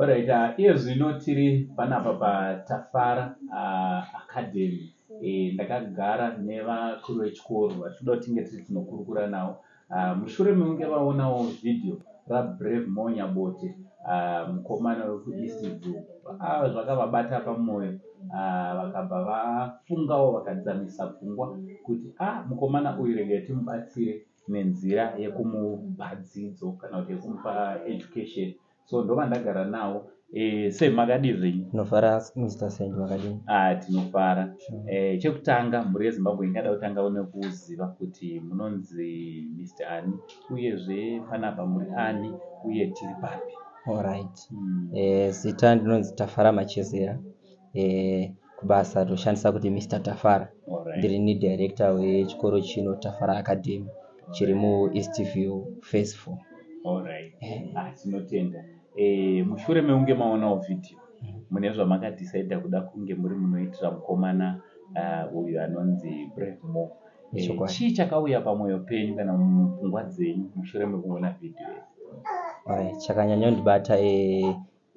Alright, iye zvino tiri panapa paTafara Academy. Ndakagara nevakuru vechikoro vatinoda kuti tinge tiri tinokurukura navo mushure mekunge vaonawo vhidhiyo raBravemore Nyabote, mukomana wekuEastview. Zvakavabata pamwoyo, vakabva vafungawo, vakadzamisa pfungwa kuti a mukomana uyu regai timubatsire nenzira yekumupa dzidzo kana kuti yekumupa education. So ndova ndagara nawo. Sei, makadii zvenyu? Tinofara, Mr Saint, makadini? Ah, tinofara. Chekutanga, mhuri yeZimbabwe ingada kutangawo nekuziva kuti munonzi Mr ani, uyezve panapa muri ani, uye tiri papi? Alright. Zita ndinonzi Tafara Machezera. Kubasa toshandisa kuti Mr Tafara. Ndiri ni director wechikoro chino, Tafara Academy, chiri muEastview Phase 4. Alright. Ah, tinotenda. Mushure mekunge maonawo vhidhiyo, mune zvamakadhisaidha kuda kunge muri munoitira mukomana uyu anonzi Bravemore. Chii chakauya pamwoyo penyu kana mupfungwa dzenyu mushure mekuona vhidhiyo iyi? Alright, chakanyanyondibata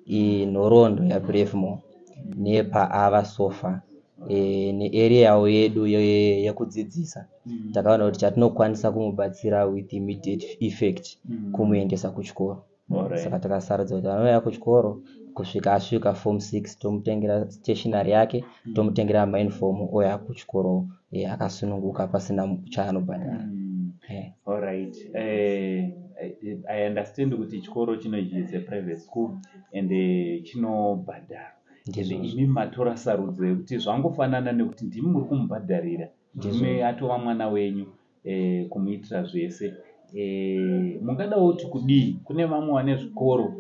inhoroondo yaBravemore nepaava so far nearea yawo yedu yekudzidzisa. Takaona kuti chatinokwanisa kumubatsira with immediate effect kumuendesa kuchikoro. Saka takasarudza kuti anouya kuchikoro kusvika asvika form 6, tomutengera stationary yake, tomutengera mauniform, ouya kuchikoro akasununguka pasina chaanobhadhara. Alright. I understand kuti chikoro chinoichi is a private school and chinobhadharwa. Ndizvozvo. Imi matora sarudzo yekuti zvangofanana nekuti ndimi muri kumubhadharira. Ndimi atova mwana wenyu, kumuitira zvese. Mungadawo kuti kudii kune vamwe vane zvikoro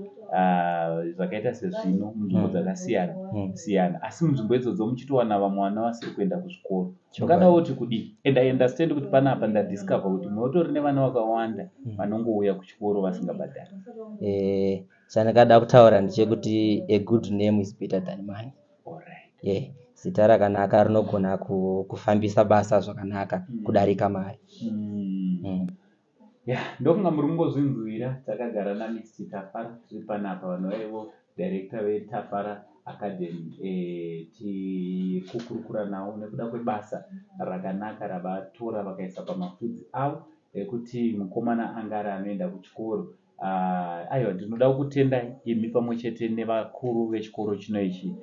zvakaita sezvino munzvimbo dzakasiyana siyana, asi munzvimbo idzodzo muchitowana vamwe vana vasiri kuenda kuzvikoro? Mungadawo kuti kudii? And I understand kuti panapa ndadiscover kuti munotori nevana vakawanda vanongouya kuchikoro vasingabhadhari. Chandingada kutaura ndechekuti a good name is better than money. Yeah. Zita rakanaka rinogona kufambisa basa zvakanaka kudarika mari. Ya, ndofunga muri kungozvinzwira. Takagara naMr Tafara, tiri panapa, vanhu vaivo director veTafara Academy. Tiri kukurukura navo nekuda kwebasa rakanaka ravatora vakaisa pamapfudzi avo ekuti mukomana anga ari anoenda kuchikoro. Aiwa, ndinoda kukutendai imi pamwe chete nevakuru vechikoro chino ichi,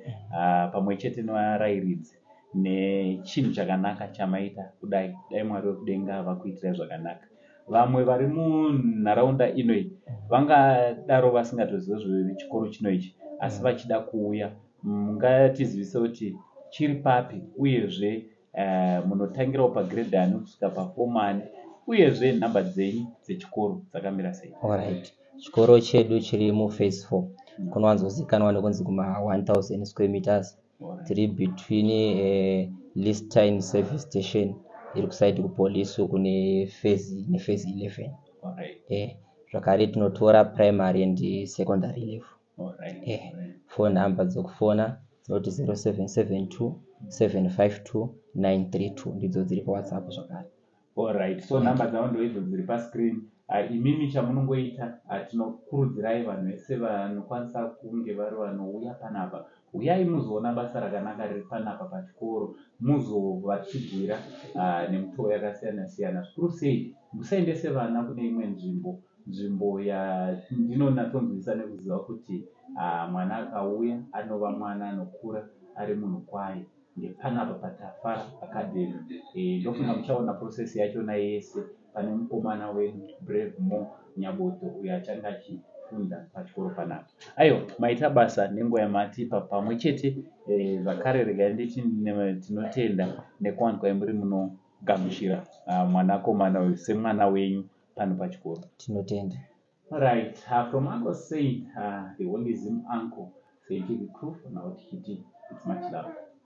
pamwe chete nevarayiridzi, nechinhu chakanaka chamaita kudai. Dai Mwari wekudenga vakuitirai zvakanaka. Vamwe vari munharaunda ino iyi vangadaro vasingatozivi zvechikoro chino ichi asi vachida kuuya, mungatizivise kuti chiri papi, uyezve munotangirawo pagrade ani kusvika pafomu ani, uyezve nhamba dzenyu dzechikoro dzakamira sei? Alright. Chikoro chedu chiri muphase 4, kunowanzozikanwa nekunzi kuma 1000 square meters. Tiri between Listine service station iri kuside kupolice kune phase nephase 11. Zvakare tinotora primary and secondary level. Phone number dzekufona dzinoti 0772 752 932, ndidzo dziri paWhatsApp zvakare. Alright, so nhamba dzavo ndo idzo dziri pascreen. Imimi chamunongoita, tinokurudzirai vanhu vese vanokwanisa kunge vari vanouya panapa, uyai muzoona basa rakanaka riri panapa pachikoro, muzovatsigira nemutoo yakasiyana siyana. Zvikuru sei musaendese vana kune imwe nzvimbo, nzvimbo yandinonatsonzwisa nekuziva kuti mwana akauya anova mwana anokura ari munhu kwaye, ndepanapa paTafara Academy. Ndofunga muchaona process yachona yese pane mukomana wedu Bravemore Nyaboto uyo achange achifunda pachikoro panapa. Aiwa, maita basa nenguva yamatipa pamwe chete. Zvakare regai nditi tinotenda nekuwanikwa muri munogamuchira mwanakomana uyu semwana wenyu pano pachikoro. Tinotenda. Right, from Uncle Saint, the only Zim uncle, scientific proof, now tichiti it's much love.